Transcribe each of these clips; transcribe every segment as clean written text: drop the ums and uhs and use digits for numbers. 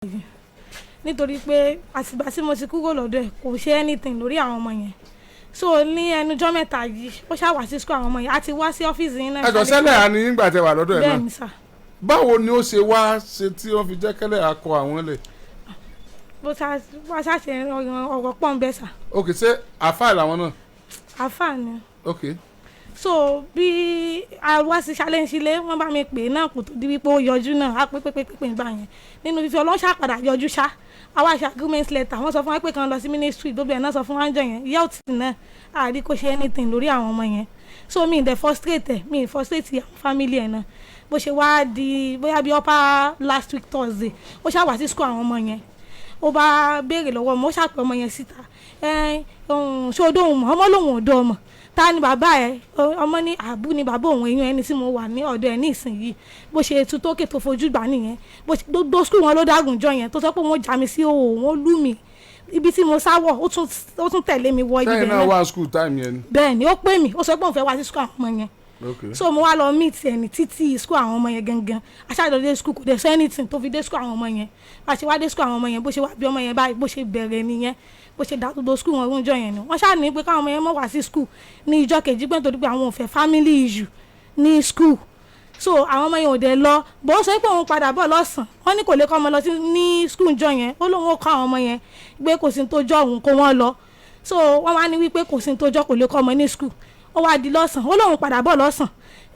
Yìí nítorí pé àtìgbà tí mo ti kúrò lọ́dọ̀ ẹ̀, kò ṣe anything lórí àwọn ọmọ yẹn. So ní ẹnujọ́ 3 yìí, ó ṣáà wá sí school àwọn ọmọ yẹn, a ti wá sí ọ́fíìsì yín náà. Ẹ jọ sẹ́lẹ̀ àní nígbà tẹ wà lọ́dọ̀ ẹ̀ Bẹ́ẹ̀ náà? Ni sà. Báwo ni ó ṣe wá ṣe tí wọ́n fi jẹ́ kẹ́lẹ́ akọ àwọn lẹ̀? Bó ṣá wá ṣàṣẹ ọ̀rọ̀ pọ̀ ń bẹ́ sà. Ok, ṣé àfáà làwọn náà? Àfáà ni. So bí a wá sí challenge ilé, wọ́n bá mi pè é náà, kò tó di wípé ó yọjú náà. Á pé pé pé pé ìgbà yẹn nínú fífi ọlọ́ṣà padà yọjú ṣá. Àwa ṣe agreement letter, wọ́n sọ fún wa pé kàn lọ sí ministry, gbogbo ẹ̀ náà sọ fún wa ń jọ yẹn. Ìyá òtí náà àrí kò ṣe anything lórí àwọn ọmọ yẹn. So mi ì dẹ̀ frustrate ẹ̀, mi ì frustrate àwọn family ẹ̀ náà. Bó ṣe wá di bóyá bí upper last week Thursday, ó ṣáà wá sí school àwọn ọmọ yẹn, ó bá béèrè lọ́wọ́ ọmọ, ó ṣàpè ọmọ yẹn síta. Ẹ ṣé o dóhùn mọ́? Ọmọ lòun ò dó ọmọ. Ta ni bàbá ẹ? Ọmọ ní àbú ni bàbá òun, èèyàn ẹni tí mo wà ní ọ̀dọ̀ ẹ̀ ní ìsinyìí. Bó ṣe tu tókè tó fojú gbà nìyẹn. Bó ṣe gbogbo school wọn ló dágùn jọ yẹn, tó sọ pé wọ́n já mi sí òwò, wọ́n lù mí. Ibi tí mo sá wọ̀, ó tún tẹ̀lé mi wọ ibi Sẹ́yìn bẹ́ẹ̀ náà náà. Wá school time yẹn ni? Bẹ́ẹ̀ ni, ó pè mí, ó sọ pé òun fẹ́ wá sí school àwọn ọmọ yẹn. So mo wá lọ meet ẹ ní títí school àwọn ọmọ yẹn gangan. Aṣáájú dé school, kò dé sọ anything tó fi dé school àwọn ọmọ yẹn. Bá a ṣe wá dé school àwọn ọmọ yẹn, bó ṣe wá bí ọmọ yẹn báyìí, bó ṣe bẹ̀rẹ̀ nìyẹn, bó ṣe dá gbogbo school wọn lóúnjọ yẹn ni. Wọ́n ṣáà ní pé káwọn ọmọ yẹn mọ̀ wá sí school ní ìjọ kejì, pé nítorí pé àwọn ò fẹ́ family issue ní school. So àwọn ọmọ yẹn ò dẹ̀ lọ. Bó ṣe pé òun padà bọ̀ lọ́sàn-án, wọ́n ní kò lè kọ́ ọmọ lọ sí ní school ìjọ yẹn. Ó lóun ó kọ́ àwọn ọmọ yẹn, pé kò sí ní tó jọ òun kó wọ́n lọ. So wọ́n wá ní wípé kò sí ní tó jọ, kò lè kọ́ ọmọ ní school. Ó wá di lọ́sàn-án, ó lóun padà bọ̀ lọ́sàn.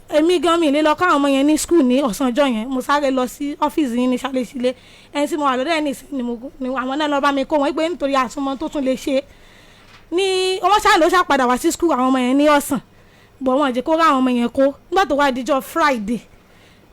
Èmi gan mi lè lọ kọ́ àwọn ọmọ yẹn ní school ní ọ̀sán ọjọ́ yẹn. Mo sáré lọ sí ọ́fíìsì yín ní Ṣálẹ́sílẹ̀. Ẹni tí mo wà lọ́dọ̀ ẹ̀ nìsín ni mo ni àwọn náà lọ bá mi kó wọn, pé nítorí àtúmọ̀ tó tún lè ṣe ní wọ́n ṣáà ló ṣàpadà wá sí school àwọn ọmọ yẹn ní ọ̀sán bọ̀. Wọ́n jẹ́ kó rá àwọn ọmọ yẹn kó. Nígbà tó wá dijọ́ Friday,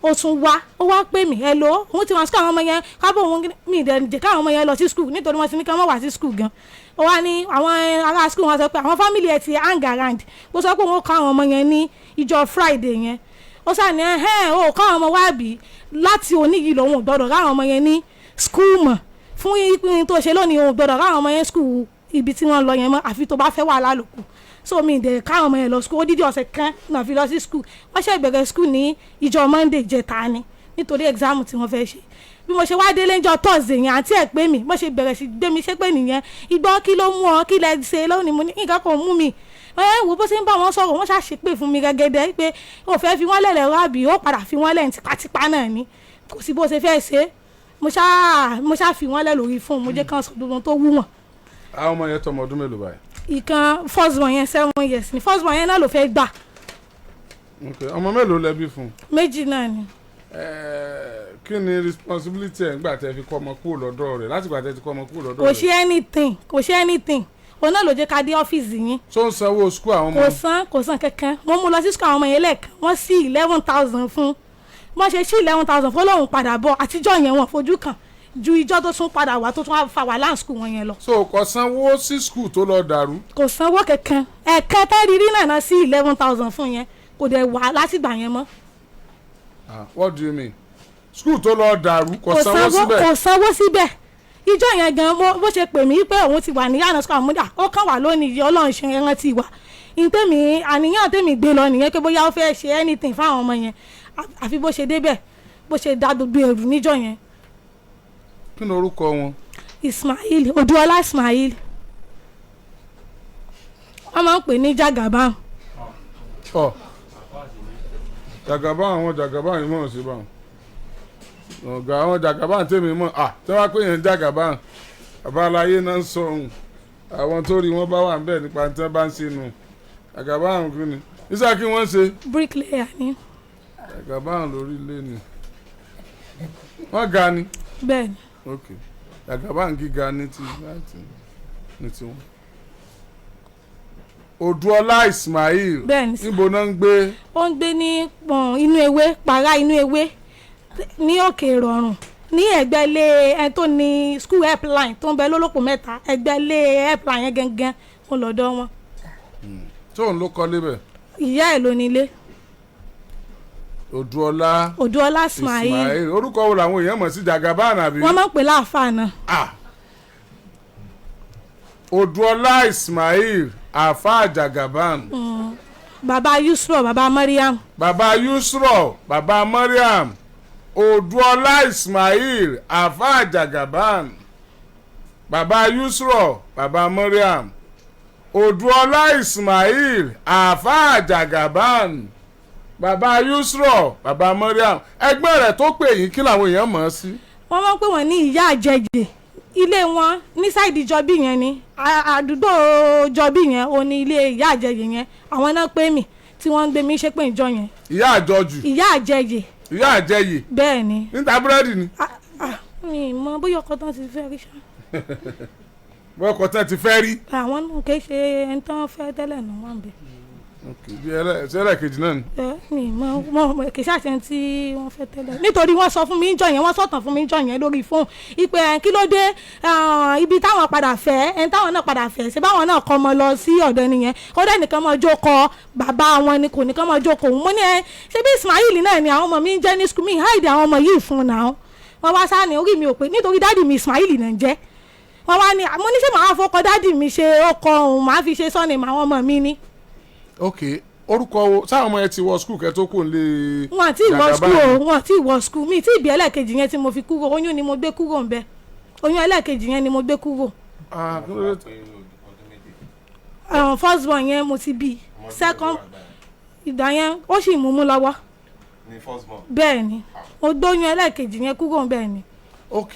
ó tún wá, ó wá pè mí, "Hello." Òun ti wá school àwọn ọmọ yẹn kábọ̀. Òun mi ìdẹ̀ jẹ́ káwọn ọmọ yẹn lọ sí school nítorí wọ́n ti ní kí wọ́n wá sí school gan. Ó wá ní àwọn ará school wọn sọ pé àwọn family ẹ̀ ti hang around. Ó sọ pé òun kọ́ àwọn ọmọ yẹn ní ìjọ Friday yẹn. Ó sà ní ẹ̀hẹ́n, ó kọ́ àwọn ọmọ wá bí láti òní yìí lòun ò gbọ́dọ̀ ráwọn ọmọ yẹn ní school mọ̀ fún ìpín tó ṣe lónìí. Òun ò gbọ́dọ̀ ráwọn ọmọ yẹn school ibi tí wọ́n lọ yẹn mọ́, àfi tó bá fẹ́ wà lálòkù. So mi dẹ̀ káwọn ọmọ yẹn lọ school. Odidi ọ̀sẹ̀ kan náà fi lọ sí school. Wọ́n ṣe ìbẹ̀rẹ̀ school ní ìjọ Monday jẹta ni, nítorí exam tí wọ́n fẹ́ ṣe. Bí mo ṣe wá délé ńjọ́ Thursday yẹn, àǹtí ẹ̀ pé mi, bó ṣe bẹ̀rẹ̀ sí gbé mi ṣépè nìyẹn. Ìgbọ́ kí ló mú ọ? Kí lẹ ṣe lónìí? Mo ní nǹkan kò mú mi. Ẹ wo bó ṣe ń bá wọn sọ̀rọ̀, wọ́n ṣàṣepè fún mi gẹ́gẹ́dẹ́ pé ó fẹ́ fi wọ́n lẹ̀lẹ̀ rábì, ó padà fi wọ́n lẹ̀ tipátipá náà ni, kò sí bó ṣe fẹ́ ṣe. Mo ṣáà fi wọ́n lẹ̀ lórí fóònù, mo jẹ́ kán sọ gbogbo tó wú wọn. Àwọn ọmọ yẹn tọmọ ọdún mélòó báyìí? Ìkan, first born yẹn, 7 years ni. First born yẹn náà ló fẹ́ gbà. Ok, ọmọ mélòó lẹ bí fún un? Méjì náà ni. Kí ni responsibility ẹ̀ ńgbà tẹ́ fi kọ́ ọmọ kúrò lọ́dọ̀ rẹ̀, láti gbà tẹ́ ti kọ́ ọmọ kúrò lọ́dọ̀ Kò rẹ̀? ṣe anything, kò ṣe anything. Òun náà ló jẹ́ ká dé ọ́fíìsì yín. Tó ń sanwó school àwọn ọmọ? Kò san, kò san kankan. Mo mú lọ sí school àwọn ọmọ yẹn lẹ́ẹ̀kan, wọ́n sí 11,000 fún. Wọ́n ṣe sí 11,000 fún, lóun padà bọ̀. Àtijọ́ yẹn, wọ́n fojú kàn ju ìjọ́ tó tún padà wá, tó tún wá fa wàhálà school wọn yẹn lọ. So kò sanwó sí school tó lọ dàrú? Kò sanwó kankan. Ẹ̀ẹ̀kan tẹ́rì rí náà sí 11,000 fún yẹn, kò dẹ̀ wá látìgbà yẹn mọ́. Ah, what do you mean? School tó lọ dàrú, kò Kò sanwó sanwó síbẹ̀? Kò sanwó síbẹ̀. Ìjọ yẹn gan, bó ṣe pè mí pé òun ti wà ní yàrá school àmúdà, ó kàn wá lónìí yìí. Ọlọ́run ṣe rántí wa. Ìtẹ̀mí àníyàn tèmi gbé lọ nìyẹn, pé bóyá ó fẹ́ ṣe anything fáwọn ọmọ yẹn. Àfi bó ṣe débẹ̀, bó ṣe dá gbogbo ẹrù níjọ yẹn. Kí ni orúkọ wọn? Ismail Odúọlá Ismail, wọ́n máa ń pè ní Jagaban. Ọ jàgàbá, àwọn jàgàbá yìí mọ̀ sí báwọn ọ̀gá. Àwọn jàgàbá tèmi mọ̀ à tí wọ́n á pè yẹn jàgàbá, babaláyé náà ń sọ ohun àwọn tó rí wọn bá wà níbẹ̀ nípa tí wọ́n bá ń ṣe nù. Jàgàbá àwọn kí ni iṣẹ́ kí wọ́n ṣe? Bricklayer ni. Jàgàbá àwọn lórí ilé ni wọ́n ga ni? Bẹ́ẹ̀ ni. Ok, jàgàbá ń gíga ní ti láti ní tiwọn. Odúọlá Ismail. Bẹ́ẹ̀ ni sir. Níbo náà ń gbé? Ó ń gbé ní pọ̀n inú ewé para, inú ewé ní Òkè Ìrọ̀rùn, ní ẹ̀gbẹ́ ilé ẹni tó ní school helpline tó ń bẹ lólòpọ̀ mẹ́ta. Ẹ̀gbẹ́ ilé helpline yẹn gangan ó lọ́dọ̀ wọn. Tóun ló kọ́ lébẹ̀? Ìyá ẹ̀ ló nílé. Odúọlá Odúọlá Ismail. Ismail. Orúkọ wo làwọn èèyàn mọ̀ sí? Jagaban àbí? Wọ́n máa ń pè láàfáà náà. Ah, Odúọlá Ismail, Àfáà Jagaban. Bàbá Yusuf, bàbá Mariam. Bàbá Yusro, bàbá Mariam. Odùọlá Ismail Àfáà Jagaban, bàbá Yusro, bàbá Mariam. Odùọlá Ismail Àfáà Jagaban, bàbá Yusro, bàbá Mariam. Ẹgbẹ́ rẹ̀ tó pè yín, kí làwọn èèyàn mọ̀ ọ́ sí? Wọ́n máa ń pè wọ́n ní ìyá àjẹjẹ. Ilé wọn ní side Jọbí yẹn ni, àdúgbò Jọbí yẹn ò ní ilé ìyá àjẹjẹ yẹn. Àwọn náà pè mí tí wọ́n ń gbé mi ṣépè ìjọ yẹn. Ìyá àjọjù? Ìyá àjẹjẹ. Ìyá àjẹyè? Bẹ́ẹ̀ ni. Níta búrẹ́dì ni? Ah, ah, mi mọ bóyá ọkọ tán ti fẹ́ rí ṣá. Bọ́kọ̀ tán ti fẹ́ rí. Àwọn náà kì í ṣe ẹni tán fẹ́ tẹ́lẹ̀ náà wọ́n bẹ̀. Ok, bí ẹlẹ́ẹ̀kejì náà ni. Ẹ mi mọ mọ kì í ṣàṣẹ tí wọ́n fẹ́ tẹ́lẹ̀, nítorí wọ́n sọ fún mi jọ yẹn, wọ́n sọ̀tàn fún mi jọ yẹn lórí fóònù ìpè ẹ̀, kí ló dé ibi táwọn padà fẹ́, ẹni táwọn náà padà fẹ́, ṣe báwọn náà kọ́ ọmọ lọ sí ọ̀dọ̀ ẹni yẹn, ó dẹ́ nìkan mọ́ jókòó bàbá wọn ni, kò nìkan mọ́ jókòó òun. Mo ní ẹ ṣé bí Ismail náà ni àwọn ọmọ mi ń jẹ́ ní school, mi hide àwọn ọmọ yìí fún un náà. Wọ́n wá sáà ní orí mi ò pé, nítorí daddy mi Ismail náà ń jẹ́. Wọ́n wá ní, mo ní ṣé màá fọkọ daddy mi ṣe ọkọ òun, màá fi ṣe sọ́ni àwọn ọmọ mi ni. Ok, orúkọ wo sáwọn ọmọ yẹn ti wọ school kẹ́ tó kù nílé? Wọn àti ìwọ Jagaban? School o, wọn àti ìwọ school mi tí ìbí ẹlẹ́ẹ̀kejì yẹn tí mo fi kúrò, oyún ni mo gbé kúrò ń bẹ, oyún ẹlẹ́ẹ̀kejì yẹn ni mo gbé kúrò. Ah, kí ló dé? First born yẹn mo ti bí, second ìgbà yẹn ó sì mú mú lọ́wọ́. Ní first born? Bẹ́ẹ̀ ni, mo gbóyún ẹlẹ́ẹ̀kejì yẹn kúrò ń bẹ́ẹ̀ ni. Ok,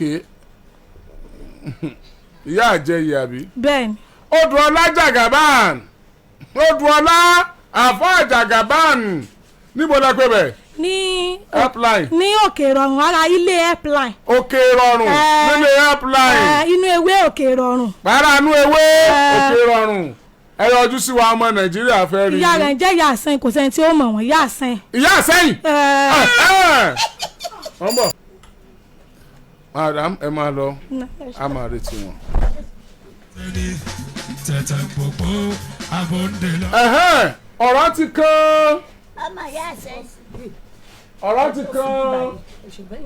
ìyá àjẹyè àbí? Bẹ́ẹ̀ ni. Odùọlá Jagaban, Odùọlá Àfáà Jagaban, níbo la pè bẹ̀? Ní Helpline? Ní Òkè Ìrọ̀rùn, ara ilé Helpline. Òkè Ìrọ̀rùn? Eh. Nílé Helpline? Inú ewé Òkè Ìrọ̀rùn. Pàrọ̀ ewé. Eh. Òkè Ìrọ̀rùn, ẹ yọjú sí wa, ọmọ Nàìjíríà fẹ́ rí Ìyá yín. rẹ̀ ń jẹ́ ìyá àsẹ́yìn, kò sẹ́ni tí ó mọ̀ wọ́n, ìyá àsẹ́yìn. Ìyá àsẹ́yìn. Eh, Wọ́n bọ̀, madam, ẹ máa lọ, a máa retí wọn. Tẹ̀tẹ̀ pòpò abóńdè lọ. Ẹ̀hẹ́n, ọ̀rọ̀ ti kán. Ọmọ ìyá àṣẹ. Ọ̀rọ̀ ti kán.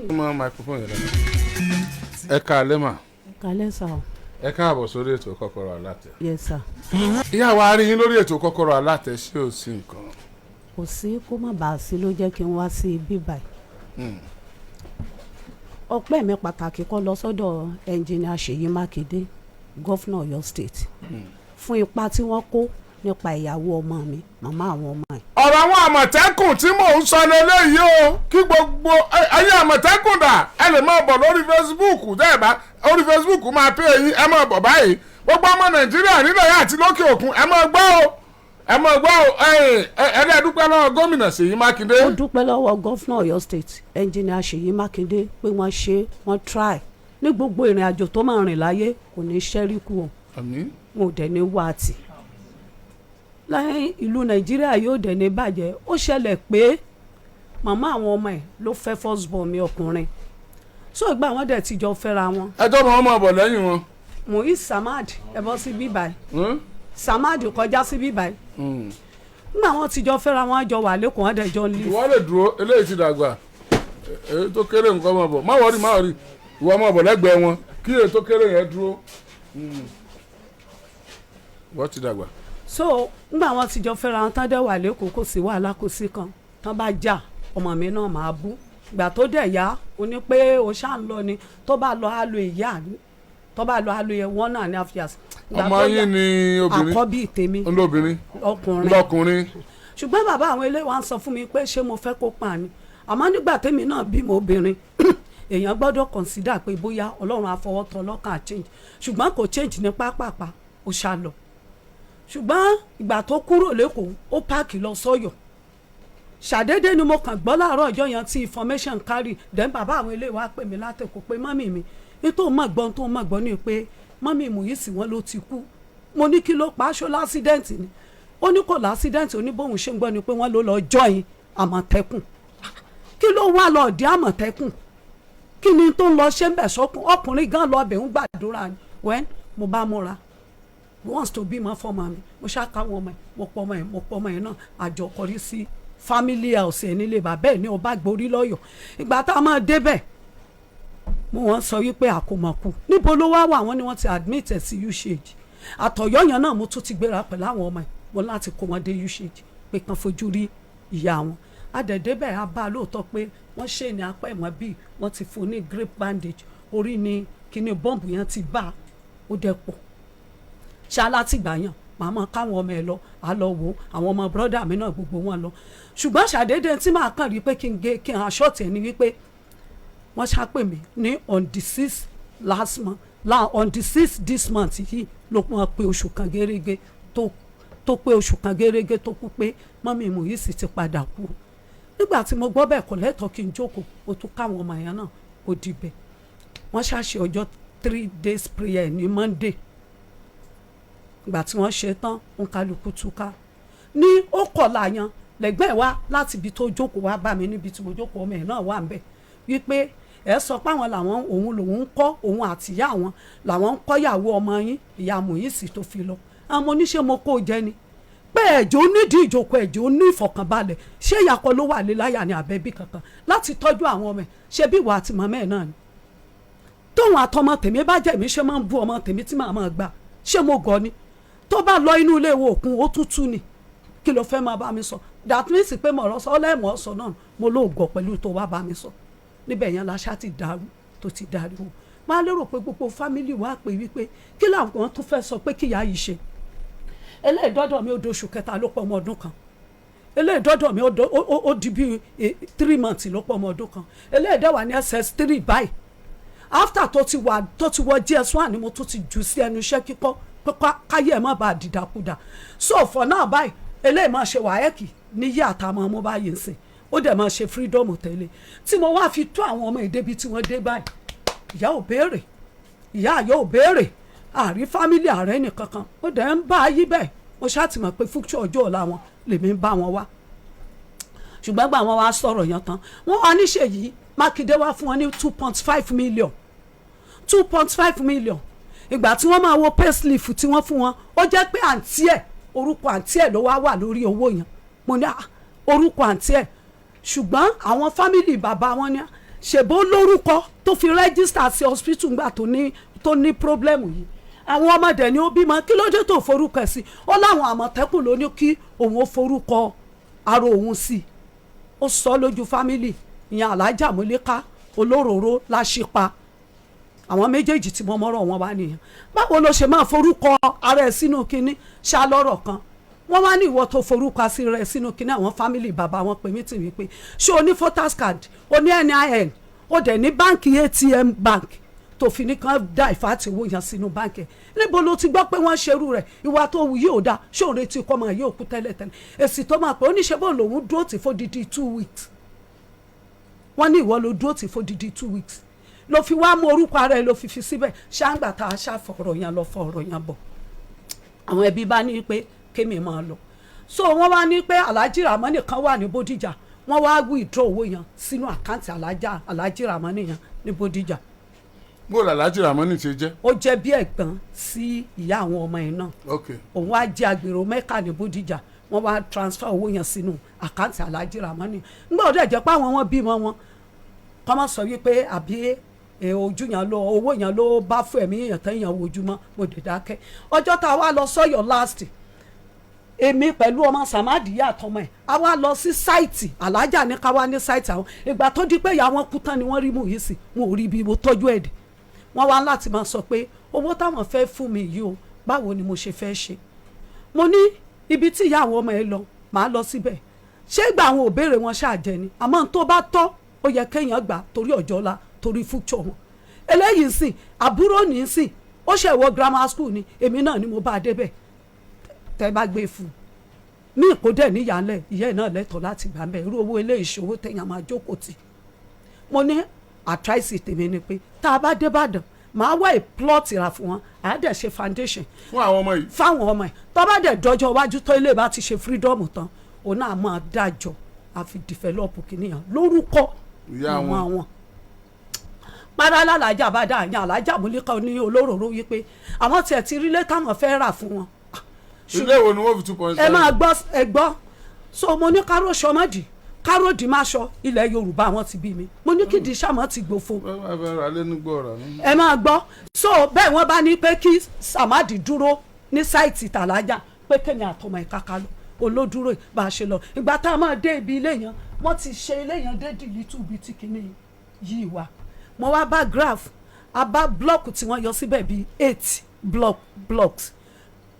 Ọmọ microphone yẹn lẹ́nu. Ẹ káalẹ́ mà. Kálẹ̀ sà o. Ẹ káàbọ̀ sórí ètò Kọ́kọ́rọ́ Alátẹ. Yes sir. Ìyá wa, rí yín lórí ètò Kọ́kọ́rọ́ Alátẹ, ṣé ò sí nǹkan? Kò sí, kó má bàa sí ló jẹ́ kí n wá sí ibi báyìí. Ọpẹ́ mi pàtàkì kó lọ sọ́dọ̀ ẹnjìnìà Ṣèyí Mákindé, governor Ọ̀yọ́ State, fún ipa tí wọ́n kó nípa ìyàwó ọmọ mi, màmá àwọn ọmọ ẹ̀. Ọ̀rọ̀ àwọn Àmọ̀tẹ́kùn tí mò ń sọ lélẹ́yìí o, kí gbogbo ẹ̀yin Àmọ̀tẹ́kùn dà, ẹ lè máa bọ̀ lórí Facebook. Tẹ́ ẹ bá orí Facebook máa pé eyín, ẹ máa bọ̀ báyìí. Gbogbo ọmọ Nàìjíríà nílẹ̀ yìí àti lókè òkun, ẹ máa gbọ́ o, ẹ máa gbọ́ o. Ẹ ẹ ẹ dúpẹ́ lọ́wọ́ gómìnà Ṣèyí Mákindé. Ó dúpẹ́ lọ́wọ́ governor Ọ̀yọ́ State, ẹnjìnìà Ṣèyí Mákindé, pé wọ́n ṣe, wọ́n try ní gbogbo ìrìn àjò tó máa rìn láyé, kò ní ṣẹ́rí kú o. Àmín. Wọn ò dẹ̀ ní wá tì lẹ́yìn, ìlú Nàìjíríà yóò dẹ̀ ní bàjẹ́. Ó ṣẹlẹ̀ pé màmá àwọn ọmọ ẹ̀ ló fẹ́ first born mi ọkùnrin, so ìgbà wọn dẹ̀ ti jọ fẹ́ra wọn. Ẹjọ́ mọ̀ wọ́n máa bọ̀ lẹ́yìn wọn. Muiz Samad, ẹ bọ́ sí bíbáyìí. Hmm? Samad, kọjá sí bíbáyìí. Nígbà wọn ti jọ fẹ́ra wọn, jọ wà lẹ́kọ̀ọ́, wọn dẹ̀ jọ ń lé. Ìwọ lè dúró, eléyìí ti dàgbà, èyí tó kéré nǹkan máa bọ̀. Má worry, má worry, ìwọ máa bọ̀ lẹ́gbẹ̀ẹ́ wọn, kí èyí tó kéré yẹn dúró. Ìwọ ti dàgbà. So nígbà wọn ti jọ fẹ́ra wọn tán, dẹ̀ wà lẹ́kọ̀ọ́, kò sí wàhálà, kò sí kan tán bá jà, ọmọ mi náà máa bú. Ìgbà tó dẹ̀ yá, ó ní pé ó ṣáà ń lọ ni, tó bá lọ á lo ìyá, tó bá lọ á lo yẹ 1.5 years. Ìgbà Ọmọ tó yín yá- ni obìnrin? Àkọ́bí tèmi. Ńlọbìnrin? Ọkùnrin. Ńlọkùnrin. Ṣùgbọ́n bàbá àwọn ilé wa ń sọ fún mi pé ṣé mo fẹ́ kó pa ni, àmọ́ nígbà tèmi náà bímọ obìnrin, èèyàn gbọ́dọ̀ consider pé bóyá Ọlọ́run àfọwọ́tọ̀ lọ́kàn á change, ṣùgbọ́n kò change ní pápápá, ó ṣá lọ. Ṣùgbọ́n ìgbà tó kúrò lẹ́kọ̀ọ́, ó park lọ sọ́yọ̀. Ṣàdédé ni mo kàn gbọ́ láàárọ̀ ọjọ́ yẹn tí information carry, then bàbá àwọn ilé wa pè mí látẹ̀kọ́ pé mummy mi ní tó mọ̀ gbọ́n, tó mọ̀ gbọ́n ní pé mummy Muyisi wọn ló ti kú. Mo ní kí ló pa aṣọ, l'accident ni? Ó ní kò l'accident, ó ní bóun ṣe ń gbọ́ ni pé wọ́n ló lọ join Àmọ̀tẹ́kùn. Kí ló wá lọ dé Àmọ̀tẹ́kùn? Kí ni tó ń lọ ṣe ń bẹ̀ sọ́kùn? Ọkùnrin gan lọ bẹ̀ ń gbàdúrà ni. When mo bá múra once tó bímọ fọmọ mi, mo ṣàkàwọn ọmọ ẹ, mo pọ ọmọ ẹ, mo pọ ọmọ ẹ náà, àjọ kọrí sí family house ẹ nílé bàbá ẹ ní ọba gborí lọ́yọ̀. Ìgbà tá a máa débẹ̀, mo wọ́n sọ wípé àkómọ̀kù, níbo ló wá wà? Wọ́n ní wọ́n ti admit ẹ̀ sí UCH. Àtọ̀yọ́ yẹn náà mo tún ti gbéra pẹ̀lú àwọn ọmọ ẹ̀, mo láti kó wọn dé UCH pé kàn fojú rí ìyá wọn. Adẹ̀dẹ́bẹ̀, a bá a lóòótọ́ pé Wọ́n ṣe ní apá ẹ̀mọ́ bíi wọ́n ti fún ní grip bandage, orí ni kíní bọ́ǹbù yẹn ti bá a, ó dẹ̀ pọ̀ ṣá. Látìgbà yẹn, màá mọ káwọn ọmọ ẹ lọ, á lọ wò ó. Àwọn ọmọ brọ́dà mi náà, gbogbo wọn lọ. Ṣùgbọ́n ṣàdédé tí màá kàn rí pé kí n gé kí n aṣọ́ọ̀tì ẹ̀ ni wípé wọ́n ṣàpè mí ní on the 6 last month la, on the 6 this month yìí ló pọ́n pé oṣù kan gẹ́rẹ́gẹ́ tó pé oṣù kan gẹ́rẹ́gẹ́ tó kú, pé mummy Muiz ti padà kú. Nígbà tí mo gbọ́ bẹ́ẹ̀, kò lẹ́tọ̀ọ́ kí n jókòó. Ó tún káwọn ọmọ yẹn náà, ó dibẹ̀. Wọ́n ṣàṣe ọjọ́ 3 days prayer ní Monday. Ìgbà tí wọ́n ṣe tán, ń kálukú túká. Ní ó kọ̀ọ̀la yan lẹ́gbẹ́ wa láti ibi tó jókòó wá bá mi níbi tí mo jókòó, ọmọ ẹ̀ náà wà ń bẹ̀, wípé ẹ sọ pé àwọn làwọn, òun lòun ń kọ́, òun àtìyá àwọn làwọn ń kọ́ ìyàwó ọmọ yín, ìyá Muiz tó fi lọ. Àwọn oníṣẹ́ mo kó jẹ ni pé ẹ̀jọ̀ nídìí ìjókòó, ẹ̀jọ̀ ní ìfọ̀kànbalẹ̀. Ṣé ìyàkọ́ ló wà lé láyà ní àbẹ́bí kankan láti tọ́jú àwọn ọmọ ẹ̀? Ṣé bí ìwà àti màmá ẹ̀ náà ni tóun àtọmọ tèmi bá jẹ́ mi ṣe máa ń bú ọmọ tèmi tí màá máa gbà? Ṣé mo gọ̀ ni? Tó bá lọ inú ilé wo òkun, ó tútù ni. Kí ló fẹ́ máa bá mi sọ? That means pé mo ọ̀rọ̀ sọ ọlẹ́mọ̀ sọ náà, mo ló gọ̀ pẹ̀lú tó wá bá mi sọ níbẹ̀ yẹn. La ti dàrú tó ti dàrú. Máa lérò pé gbogbo family wa pè wípé kí làwọn tún fẹ́ sọ pé kíyà yìí ṣe. Eléyìí dọ́dọ̀ mi, ó doṣù kẹta ló pọ̀ ọmọ ọdún kan. Eléyìí dọ́dọ̀ mi, ó di bíi 3 months ló pọ̀ ọmọ ọdún kan. Eléyìí dẹ̀ wà ní SS3 báyìí, after tó ti wà, tó ti wọ JS1 ni mo tún ti jù sí ẹnu iṣẹ́ kíkọ́ pé káyé ẹ̀ má bàa dìdàkudà. So for now báyìí, eléyìí máa ṣe WAEC níyì àtàwọn ọmọ báyìí ń sìn, ó dẹ̀ máa ṣe freedom tẹ́lẹ̀. Tí mo wá fi tó àwọn ọmọ ìdébi tí wọ́n dé báyìí, ìyá ò béèrè, ìyá àyọ̀ ò béèrè, àrí family ààrẹ nìkankan. Ó dẹ̀ ń bá a yí bẹ́ẹ̀. Mo ṣáà ti mọ̀ pé future ọjọ́ ọ̀la wọn lèmi ń bá wọn wá. Ṣùgbọ́n gbà wọ́n wá sọ̀rọ̀ yẹn tán, wọ́n wá níṣe yìí, Mákindé wá fún wọn ní 2.5 million, 2.5 million. Ìgbà tí wọ́n máa wo payslip tí wọ́n fún wọn, ó jẹ́ pé àǹtí ẹ̀, orúkọ àǹtí ẹ̀ ló wá wà lórí owó yẹn. Mo ní, "Ah, orúkọ àǹtí ẹ̀." Ṣùgbọ́n àwọn family bàbá wọn ní ṣèbó lórúkọ tó fi register sí hospital ńgbà tó ní problem yìí. Àwọn ọmọdé ni ó bímọ, kí ló dé tó forúkọ ẹ̀ sí? Ó láwọn Àmọ̀tẹ́kùn ló ní kí òun ó forúkọ ara òun sí i. Ó sọ lójú family ìyẹn, Alájà Mọ́lẹ́ká Olóróró láṣìpa, àwọn méjèèjì tí mo mọ́rọ̀ wọn wá nìyẹn. Báwo ló ṣe máa forúkọ ara ẹ̀ sínú kínní ṣá? Lọ́rọ̀ kan, wọ́n wá ní ìwọ tó forúkọ sí rẹ̀ sínú kínní, àwọn family bàbá wọn pè mí tì wípé ṣé o ní voters card, o ní NIN, o dẹ̀ ní báǹkì ATM bank tó fi ní kàn dá ìfàtí owó yẹn sínú báǹkì ẹ̀? Níbo ló ti gbọ́ pé wọ́n ṣerú rẹ̀? Ìwà tó wù yóò dáa. Ṣé òun retí kọ́ máa yóò kú tẹ́lẹ̀tẹ́lẹ̀? Èsì tó máa pẹ́ ó ní ṣe bóun lòun dúró tì fódìdí 2 weeks. Wọ́n ní ìwọ ló dúró tì fódìdí 2 weeks, ló fi wá mú orúkọ ara ẹ, ló fi fi síbẹ̀. Ṣáǹgbà tá a ṣàfọ̀rọ̀ yẹn lọ, fọ̀rọ̀ yẹn bọ̀, àwọn ẹbí bá ní pé kémi máa lọ. So wọ́n wá ní pé Alhaji Ramani kan wà ní Bódìjà. Wọ́n wá withdraw owó yẹn sínú account Alhaji Ramani yẹn ní Bódìjà. Bó làlájì Ramani ṣe jẹ́? Ó jẹ́ bí ẹ̀gbọ́n sí ìyá àwọn ọmọ yẹn náà. Òun wá jẹ́ agbèrò Mẹ́kà ní Bódìjà. Wọ́n wá transfer owó yẹn sínú account Alhaji Ramani. Nígbà ó dẹ̀ jẹ́ pé àwọn wọn bímọ wọn kọ́ mọ́ sọ wípé àbí ojú yẹn ló owó yẹn ló bá fún ẹ̀mí yẹn tán yẹn wojúmọ́. Mo dé dákẹ́. Ọjọ́ tá a wá lọ sọ́yọ̀ last, èmi pẹ̀lú ọmọ Samadi yà àtọmọ ẹ̀, a wá lọ sí site alájà ní ká wá ní site àwọn. Ìgbà tó di pé ìyá wọn kú tán ni wọ́n rí mú yìí sí, wọn ò rí bí mo tọ́jú ẹ̀ dé. Wọ́n wá láti máa sọ pé owó táwọn fẹ́ fún mi yìí o, báwo ni mo ṣe fẹ́ ṣe? Mo ní ibi tí ìyá àwọn ọmọ ẹ lọ, màá lọ síbẹ̀. Ṣé ìgbà àwọn òbéèrè wọn ṣáà jẹ ni? Àmọ́ tó bá tọ́, ó yẹ kéèyàn gbà torí ọjọ́ ọ̀la, torí future wọn. Eléyìí sìn, àbúrò ní sìn, ó ṣe wọ grammar school ni. Èmi náà ni mo bá a débẹ̀. Tẹ́ bá gbé fún un ní kó dẹ̀ níyàlẹ̀, ìyá ẹ̀ náà lẹ́tọ̀ọ́ láti gbà mẹ́. Irú owó ilé ìṣòwò téèyàn máa jókòó tì. Mo ní advice tèmi ni pé tá a bá dé Ìbàdàn, màá wá plot rà fún wọn, àá dẹ̀ ṣe foundation fún àwọn ọmọ yìí. Fáwọn ọmọ ẹ̀. Tó bá dẹ̀ dọjọ́ iwájú, tó ilé bá ti ṣe freedom tán, òun náà máa dájọ́ àfi develop kìnìyàn lórúkọ ìyá àwọn wọn. Àwọn parala alájà bá dà yàn, Alájà Múlíkà ní Olóròró wípé àwọn tiẹ̀ ti rí lé táwọn fẹ́ rà fún wọn. Ilé wo ni wọ́n fi 2.7? Ẹ máa gbọ́, ẹ gbọ́. So mo ní káró sọmọdì, káró dì má sọ ilẹ̀ Yorùbá wọn ti bí mi. Mo ní kídi sàmọ́ ti gbòfo. Wọ́n bá fẹ́ ra lé nígbò ọ̀rọ̀ ní. Ẹ máa gbọ́. So bẹ́ẹ̀, wọ́n bá ní pé kí Samadi dúró ní site tàlájà, pé kéèyàn àtọmọ ẹ̀ káká lọ olódúró. Bá a ṣe lọ, ìgbà tá a máa dé ibi ilé yẹn, Wọ́n ti ṣe ilé yẹn dé dìlítù bíi tí kinní yìí wà. Mo wá bá graph, a bá block tí wọ́n yọ síbẹ̀ bíi eight blocks.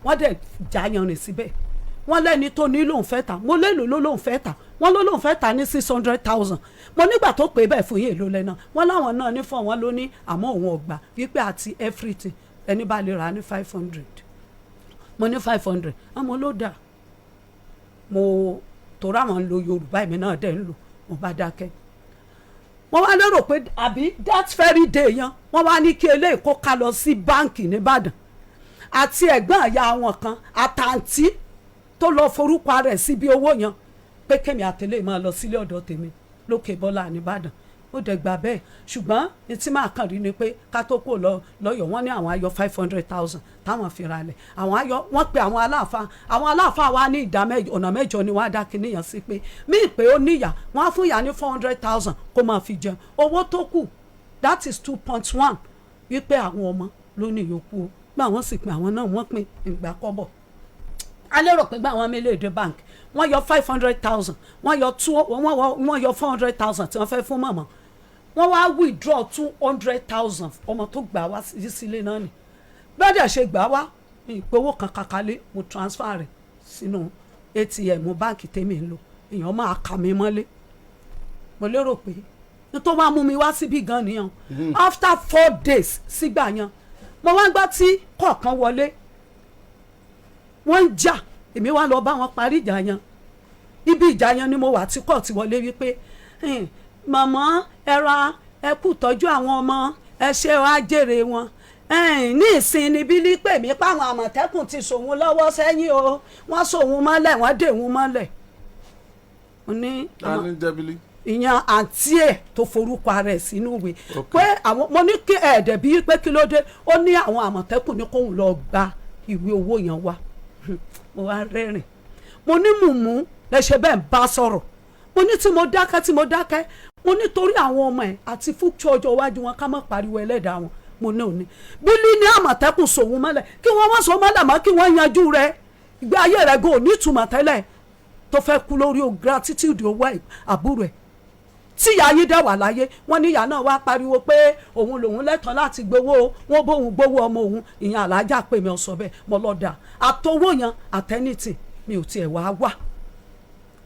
Wọ́n dẹ̀ já yanrìn síbẹ̀. Wọ́n lẹ́ni tó ní lòun fẹ́ tà. Mo lélo ló lòun fẹ́ tà. Wọ́n ló lòun fẹ́ tà ní 600,000. Mo nígbà tó pé bẹ́ẹ̀ fún yín, èlò lẹ́nà? Wọ́n láwọn náà ní fún wọn ló ní, àmọ́ òun ọ̀gbà wípé àti everything, ẹni bá lè rà ní 500. Mo ní 500, àmọ́ ló dà. Mo torí àwọn ń lo Yorùbá, èmi náà dẹ̀ ń lò. Mo bá dákẹ́. Wọ́n wá lérò pé àbí that very day yẹn, wọ́n wá ní kí eléyìí kó ká lọ sí báǹkì nìbàdàn àti ẹ̀gbọ́n àyà wọn kan àtàǹtí tó lọ forúkọ rẹ̀ síbi owó yẹn, pé kémi àtẹlẹ́ máa lọ sílé ọ̀dọ̀ tèmi lókè bọ́lá nìbàdàn. Ó dẹ̀ gbà bẹ́ẹ̀, ṣùgbọ́n ní tí máa kàn rí ni pé ká tó kó lọ lọ́yọ̀, wọ́n ní àwọn ayọ̀ 500,000 táwọn fi ra lẹ̀. Àwọn ayọ̀, wọ́n pe àwọn aláàfáà. Àwọn aláàfáà wa ní ìdá mẹ́jọ, ọ̀nà mẹ́jọ ni wọ́n á dá kinní yẹn sí, pé míì pé ó níyà, wọ́n á fún ìyá ní 400,000 kó máa fi jẹun. Owó tó kù, that is 2.1, wípé àwọn ọmọ ló ní ìyókù o. Gbà wọ́n sì pín, àwọn náà wọ́n pín ìgbà kọ́bọ̀. A lérò pé gbà wọ́n mílíọ̀dé bank, wọ́n yọ 500,000, wọ́n yọ two, wọ́n yọ 400,000 tí wọ́n fẹ́ fún màmá. Wọ́n wá withdraw 200,000. Ọmọ tó gbà wá sílé náà ni. Bẹ́ẹ̀ dẹ̀ ṣe gbà wá ní ìpowó kan kakalé, mo transfer rẹ̀ sínú ATM báǹkì tèmi ń lò. Èèyàn máa kà mí mọ́lé. Mo lérò pé ní tó wá mú mi wá síbí gan nìyẹn. After 4 days sígbà yẹn, mo wá ń gbọ́ tí kọ̀ọ̀kan wọlé, wọ́n ń jà. Èmi wá lọ bá wọn parí ìjà yẹn. Ibi ìjà yẹn ni mo wà tí kò ti wọlé wípé, "Màmá, ẹ ra, ẹ kú tọ́jú àwọn ọmọ, ẹ ṣe wá jèrè wọn." Ní ìsìn ni Bílí pè mí páwọn Àmọ̀tẹ́kùn ti sòun lọ́wọ́ sẹ́yìn o, wọ́n sòun mọ́lẹ̀, wọ́n dè wọ́n mọ́lẹ̀. Mo ní Ta ni jẹ́ Bílí? Ìyẹn àǹtí ẹ̀ tó forúkọ ara ẹ̀ sínú ìwé pé àwọn. Mo ní kí ẹ̀ẹ́dẹ̀ bíi pé kí ló dé? Ó ní àwọn Àmọ̀tẹ́kùn ní kóun lọ gba ìwé owó yẹn wá. Mo wá rẹ́rìn. Mo ní mùmú lẹ́sẹ̀ bẹ́ẹ̀ ń bá sọ̀rọ̀. Mo ní tí mo dákẹ́, tí mo dákẹ́, mo ní torí àwọn ọmọ ẹ̀ àti fúkú ọjọ́ iwájú wọn, ká má pariwo ẹlẹ́dàá wọn. Mo ní òní Bílí ní Àmọ̀tẹ́kùn sòun mọ́lẹ̀, kí wọ́n wọ́n sọ mọ́lẹ̀ mọ́, kí wọ́n yanjú rẹ̀. Ìgbé ayé rẹ̀ gan ò ní ìtumọ̀ tẹ́lẹ̀ tó fẹ́ kú lórí gratitude owó àbúrò ẹ̀ tí ìyá yín dẹ̀ wà láyé. Wọ́n ní ìyá náà wá pariwo pé òun lòun lẹ́tọ̀ọ́ láti gbowó, wọ́n bóun gbowó ọmọ òun. Ìyẹn alájà pè mí ọ̀sọ̀ bẹ́ẹ̀. Mo lọ dà àtọwọ́ yẹn àtẹnitì mi ò tiẹ̀ wá wá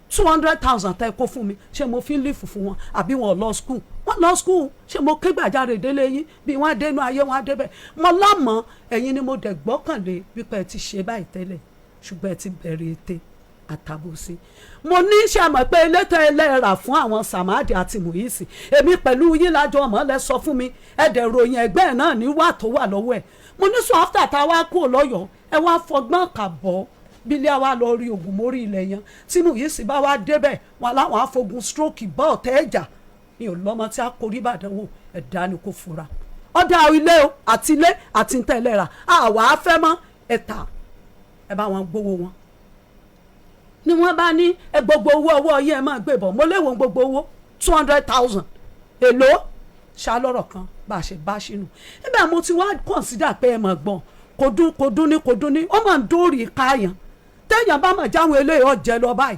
200,000 tẹ́ kó fún mi. Ṣé mo fi ń lífù fún wọn àbí wọn lọ school? Wọn lọ school. Ṣé mo ké gbàjarè délé yín? Bí wọ́n á dénú ayé, wọ́n á débẹ̀. Mo lámọ̀ ẹ̀yin ni mo dẹ̀ gbọ́kànlé wípé ẹ ti ṣe báyìí tẹ́lẹ̀, ṣùgbọ́n ẹ ti bẹ̀rẹ̀ ète àtàbòsí. Mo ní ṣe mọ̀ pé elétò ẹlẹ́ra fún àwọn Samadi àti Muhisi, èmi pẹ̀lú yín lájọ ọmọ lẹ sọ fún mi. Ẹ dẹ̀ ròyìn ẹgbẹ́ ẹ̀ náà ní wà tó wà lọ́wọ́ ẹ̀. Mo ní sọ after tá a wá kúrò lọ́yọ̀ọ́, ẹ wá fọgbọ́n kà bọ́ bílẹ̀ wa lọ rí oògùn mórí ilẹ̀ yẹn. Tí Muhisi bá wá débẹ̀, wọn láwọn afogun stroke bá ọ̀tẹ́ ẹ̀jà. Mi ò lọ́mọ tí a korí Ìbàdàn wò. Ẹ̀dá ni kò fura ọ̀dà ilé o àti ilé àti ntẹ̀lẹ́ra àwa afẹ́ mọ́ ẹ̀ta. Ẹ bá wọn gbowó wọn ni wọ́n bá ní ẹ gbogbo owó ọwọ́ yẹn ẹ máa gbé bọ̀. Mo léwo gbogbo owó 200,000 èló ṣàlọ́rọ̀ kan bá a ṣe bá sínú níbẹ̀. Mo ti wá consider pé ẹ mọ̀ gbọ́n, kò dún, kò dún ní, kò dún ní, ó máa ń dóòrì káyàn téèyàn bá mọ̀ jáwọn eléyìí ọ̀jẹ̀ lọ báyìí.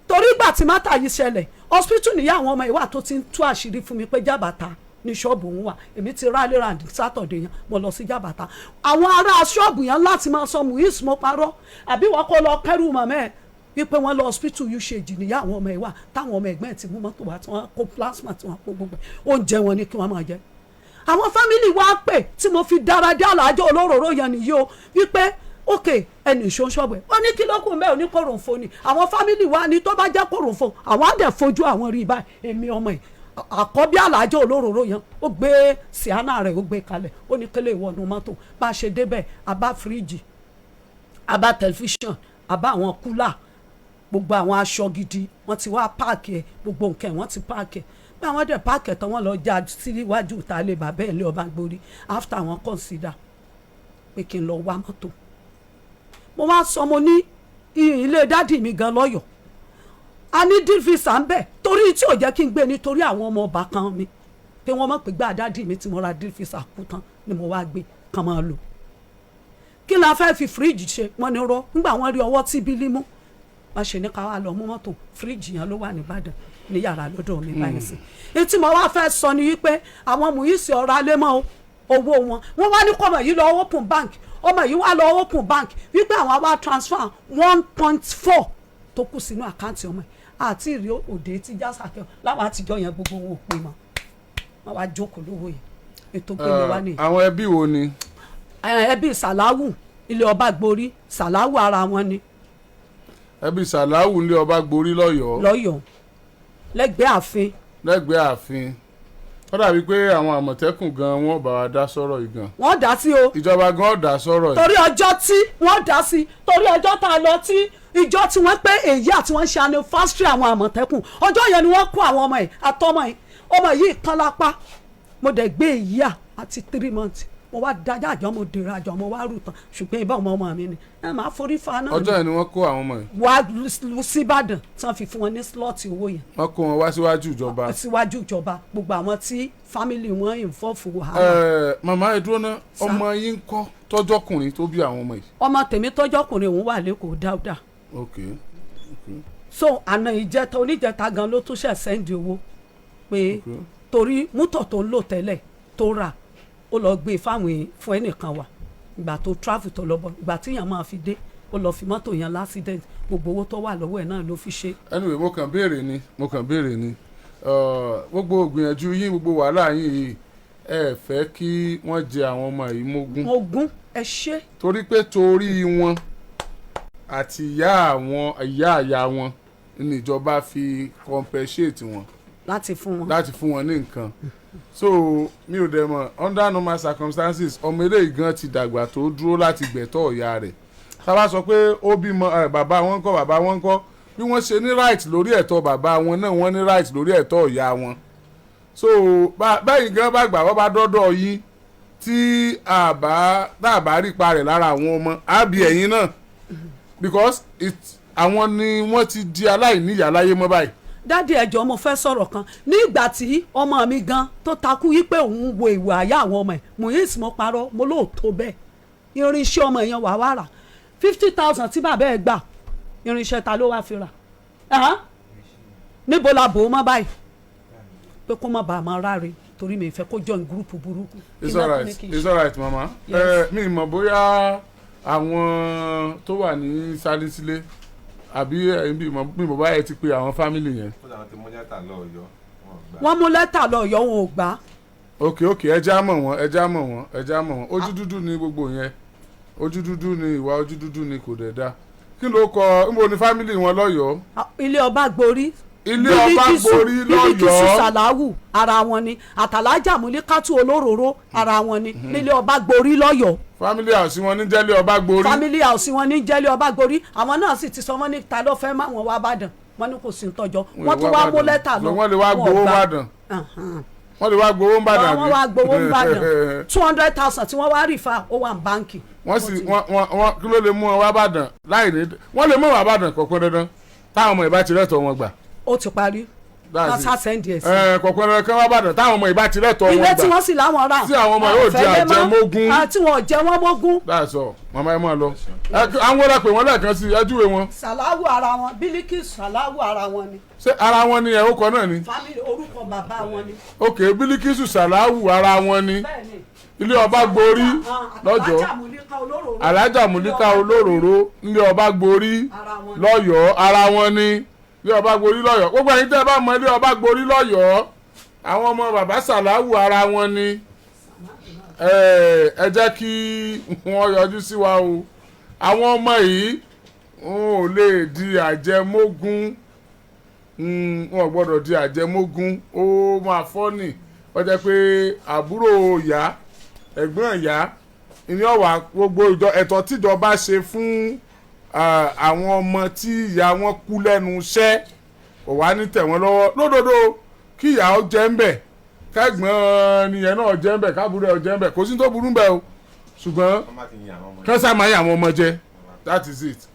Torí ìgbà tí matter yìí ṣẹlẹ̀, hospital níyà àwọn ọmọ ìwà tó ti ń tú àṣírí fún mi pé Jàbàtà ní ṣọ́ọ̀bù òun wà. Èmi ti rally round Saturday yẹn, mo lọ sí Jàbàtà. Àwọn ará ṣọ́ọ̀bù yẹn láti máa sọ, "Muiz, mo parọ́ àbí wọ́n kó lọ kẹ́rù mọ̀mẹ́ ẹ̀?" Wípé wọ́n lọ hospital usage níyà àwọn ọmọ ìwà táwọn ọmọ ẹ̀gbọ́n ẹ̀ ti mú mọ́tò wá, tí wọ́n kó plasma, tí wọ́n kó gbogbo ẹ̀. Oúnjẹ wọn ni kí wọ́n máa jẹ. Àwọn family wa pè tí mo fi dára dé àlàájọ olóróró yẹn nìyí o, wípé ok, ẹnì ìṣó ṣọ́ọ̀bù ẹ̀. Ó ní kí ló kù mẹ́ ò ní kòròfo ni. Àwọn family wa ní tó bá jẹ́ kòròfo, àwọn á dẹ̀ fojú àwọn rí báyìí. Èmi ọmọ ẹ̀ àkọ́bí àlàájọ olóróró yẹn, ó gbé siana rẹ̀, ó gbé kalẹ̀, ó ní kélé ìwọ̀nù mọ́tò. Bá a ṣe débẹ̀, a bá fíríjì, a bá tẹlifíṣàn, a bá àwọn cooler, gbogbo àwọn aṣọ gidi. Wọ́n ti wá pack ẹ̀, gbogbo nǹkan ẹ̀ wọ́n ti pack ẹ̀. Bí àwọn dẹ̀ pack ẹ̀ tán, wọ́n lọ já síwájú ìta lé bàbá ẹ̀ lé ọba gbórí. After àwọn consider pé kí n lọ wá mọ́tò, mo wá sọ, mo ní ilé daddy mi gan lọ́yọ̀ọ́, a ní deal visa ń bẹ̀, torí tí ò jẹ́ kí n gbé nítorí àwọn ọmọ ọba kan mi pé wọ́n mọ̀ pé gbá daddy mi tí mo ra deal visa kú tán ni mo wá gbé kàn máa lò. Kí la fẹ́ fi fíríjì ṣe? Wọ́n ní rọ́ nígbà wọ́n rí ọwọ́ tí Bílí mú. Wọ́n ṣe ní ká wá lọ mú mọ́tò, fíríjì yẹn ló wà nìbàdàn ní yàrá lọ́dọ̀ mi báyìí sí. Etí mo wá fẹ́ sọ ni wípé àwọn Muiz ọ̀rọ̀ alẹ́ mọ́ o, owó wọn, wọ́n wá ní kọ́mọ yìí lọ open bank. Ọmọ yìí wá lọ open bank wípé àwọn wá transfer 1.4 tó kù sínú account ọmọ yìí. Àti ìrí òde tí jásàkẹ́ láwọn àtijọ́ yẹn, gbogbo wọn ò pè mọ́, wọ́n wá jókòó lówó yẹn. Ètò gbé mi wá nìyẹn. Àwọn ẹbí wo ni? Ẹbí Sàláwù, ilé ọba gborí, Sàláwù ara wọn ni. Ẹbí Sàláwù ilé ọba gborí lọ́yọ̀ọ́? Lọ́yọ̀ọ́, lẹ́gbẹ̀ẹ́ ààfin. Lẹ́gbẹ̀ẹ́ ààfin. Ó dàbí pé àwọn Àmọ̀tẹ́kùn gan wọ́n bá wa dá sọ̀rọ̀ yìí gan. Wọ́n dá sí o. Ìjọba gan dá sọ̀rọ̀ yìí. Torí ọjọ́ tí wọ́n dá sí, torí ọjọ́ tá a lọ tí ìjọ tí wọ́n pé èyí àti wọ́n ṣe anniversary àwọn Àmọ̀tẹ́kùn, ọjọ́ yẹn ni wọ́n kó àwọn ọmọ yìí àtọmọ yìí. Ọmọ yìí kan lápá, mo dẹ̀ gbé èyí à àti 3 months, mo wá dájà àjọ, mo dèrò àjọ, mo wá rù tán. Ṣùgbọ́n ìbá ọmọ ọmọ mi ni ẹ máa forí fa náà. Ọjọ́ yẹn ni wọ́n kó àwọn ọmọ yìí? Wá síbàdàn tí wọ́n fi fún wọn ní slot owó yẹn. Wọ́n kó wọn wá síwájú ìjọba? Síwájú ìjọba, gbogbo àwọn tí family wọn involve wàhálà. Ẹ màmá, ẹ dúró ná. Ọmọ yín ń kọ́, tọ́jọ́kùnrin tó bí àwọn ọmọ yìí? Ọmọ tèmi tọ́jọ́kùnrin, òun wà lẹ́kọ̀ọ́, Dáúdà. So àná ìjẹta, oníjẹta gan ló tún ṣe send owó pé torí mọ́tò tó ń lò tẹ́lẹ̀ tó rà, ó lọ gbé fáwọn fún ẹnìkan wà. Ìgbà tó travel tó lọ bọ̀, ìgbà tí yẹn máa fi dé, ó lọ fi mọ́tò yẹn l'accident. Gbogbo owó tó wà lọ́wọ́ ẹ̀ náà ló fi ṣe. Anyway, mo kàn béèrè ni. Gbogbo ìgbìyànjú yín, gbogbo wàhálà yín yìí, ẹ fẹ́ kí wọ́n jẹ àwọn ọmọ yìí mógún? Ogún, ẹ ṣe. Torí pé torí wọn àti ìyá àwọn, ìyá àyà wọn ní ìjọba fi compensate wọn. Láti fún wọn. Láti fún wọn ní nǹkan. So mi ò dẹ̀ mọ̀, under normal circumstances, ọmọ eléyìí gan ti dàgbà tó dúró láti gbẹ̀tọ́ ìyá rẹ̀. Tá a bá sọ pé ó bímọ ẹ, bàbá wọn kọ́, bàbá wọn kọ́, bí wọ́n ṣe ní right lórí ẹ̀tọ́ bàbá wọn náà, wọ́n ní right lórí ẹ̀tọ́ ìyá wọn. So bẹ́yìn gan bá gbà, wọ́n bá dọ́dọ̀ yín tí àbá tá a bá rí pa rẹ̀ lára àwọn ọmọ àbí ẹ̀yin náà, because it àwọn ni wọ́n ti di aláìníyàá láyé mọ́ báyìí. Daddy, ẹjọ́, mo fẹ́ sọ̀rọ̀ kan. Ní ìgbà tí ọmọ mi gan tó takú yí pé òun wo ìwà àyà àwọn ọmọ ẹ̀, Muiz, mo parọ́, mo lóòótọ́ bẹ́ẹ̀. Irinṣẹ́ ọmọ yẹn wà wá rà 50,000 tí bàbá ẹ̀ gbà, irinṣẹ́ ta ló wá fi rà? Ẹ̀hán? Níbo la bò ó mọ́ báyìí pé kó má bàa máa ráre, torí mi fẹ́ kó join group burúkú. It's Kí náà alright. ní kí n It's ṣe? alright, mama. Yes. Ẹ mi mọ̀ bóyá àwọn tó wà ní Sálísílé àbí ẹ̀yin bí mi mọ̀ bóyá ẹ ti pe àwọn family yẹn. Ó làwọn ti mú lẹ́tà lọ Ọ̀yọ́, wọn gbà. Wọ́n mú lẹ́tà lọ Ọ̀yọ́, wọn ò gbà. Ok, ẹ já mọ̀ wọ́n, ẹ já mọ̀ wọ́n, ẹ já mọ̀ wọ́n. Ojú dúdú ni gbogbo yẹn, ojú dúdú ni ìwà, ojú dúdú ni, kò dẹ̀ da. Kí ló kọ, níbo ni family wọn lọ́yọ̀ọ́? Ah, ilé ọba gborí. Ilé ọba gborí Bílíkìsù lọ́yọ̀ọ́. Sàláwù ara wọn ni, àtàlájà Múlíkátù olóróró ara wọn ni, nílé ọba gborí lọ́yọ̀ọ́. Family house wọn ní jẹ́lé ọba gborí? Family house wọn ní jẹ́lé ọba gborí. Àwọn náà sì ti sọ, wọ́n ní ta ló fẹ́ má wọn wá bàdàn, wọ́n ní kò sí ntọ́jọ́. Wọ́n tún wá mú lẹ́tà lọ. Wọ́n lè wá wọn ò gbowó gbà. Bàdàn? Wọ́n lè wá gbowó Bàdàn? Wọ́n wá gbowó Bàdàn. 200,000 tí wọ́n wá rí fa, ó wà ní báńkì. Wọ́n sì wọ́n wọ́n wọ́n kí ló lè mú wọn wá Bàdàn láì ní wọ́n lè mú wọn wá Bàdàn? Kọ̀ọ̀kan dandan táwọn ọmọ ìbá ti rẹ̀tọ̀ wọn gbà. Ó ti parí. That's Wọ́n it. sá send ẹ̀ sí. Ẹ kọ̀ọ̀kan dandan kán wá Bàdàn táwọn ọmọ ìbá ti rẹ̀tọ̀ wọn Ilé tí gbà. wọ́n sì láwọn rà. Tí àwọn ọmọ yóò di Àfẹ́lẹ́ mọ́. àjẹmógún. Ah, tí wọ́n jẹ wọ́n mógún. That's all, màmá, ẹ máa lọ. Àwọn wọlé pè wọ́n lẹ́ẹ̀kan sí, ẹ júwe wọn. Sàláwù ara wọn, Bílíkì Sàláwù ara wọn ni. Ṣé ara wọn ni ẹ̀ ó kọ náà ni? Family orúkọ bàbá wọn ni. Ok, Bílíkìsù Sàláwù ara wọn ni. Bẹ́ẹ̀ni. Ilé ọba gborí lọ́jọ́. Alájà Múlíkà olóróró. Alájà Múlíkà olóróró, ilé ọba gborí Ara wọn ni. lọ́yọ̀ọ́, ara wọn ni, ilé ọba gborí lọ́yọ̀ọ́. Gbogbo ẹ̀yin tẹ́ ẹ bá mọ ilé ọba gborí lọ́yọ̀ọ́, àwọn ọmọ bàbá Sàláwù ara wọn ni, ẹ jẹ́ kí wọ́n yọjú sí wa o. Àwọn ọmọ yìí, wọn ò lè di àjẹmógún. Wọn ò gbọ́dọ̀ di àjẹmógún. Ó máa fọ́nì, ó jẹ́ pé àbúrò ìyá, ẹ̀gbọ́n ìyá ìní ọ̀wà. Gbogbo ìjọ ẹ̀tọ́ tíjọba ṣe fún àwọn ọmọ tí ìyá wọn kú lẹ́nu iṣẹ́ kò wá ní tẹ̀ wọ́n lọ́wọ́ lódodo. Kí ìyá ó jẹ́ ń bẹ̀, kẹ́gbọ́n nìyẹn náà jẹ́ ń bẹ̀, káàbúrò ẹ̀ jẹ́ ń bẹ̀, kò sí ní tó burú ń bẹ̀ o, ṣùgbọ́n Wọ́n má ti yin àwọn ọmọ yẹn. kẹ́sà máa yà àwọn ọmọ jẹ. That is it.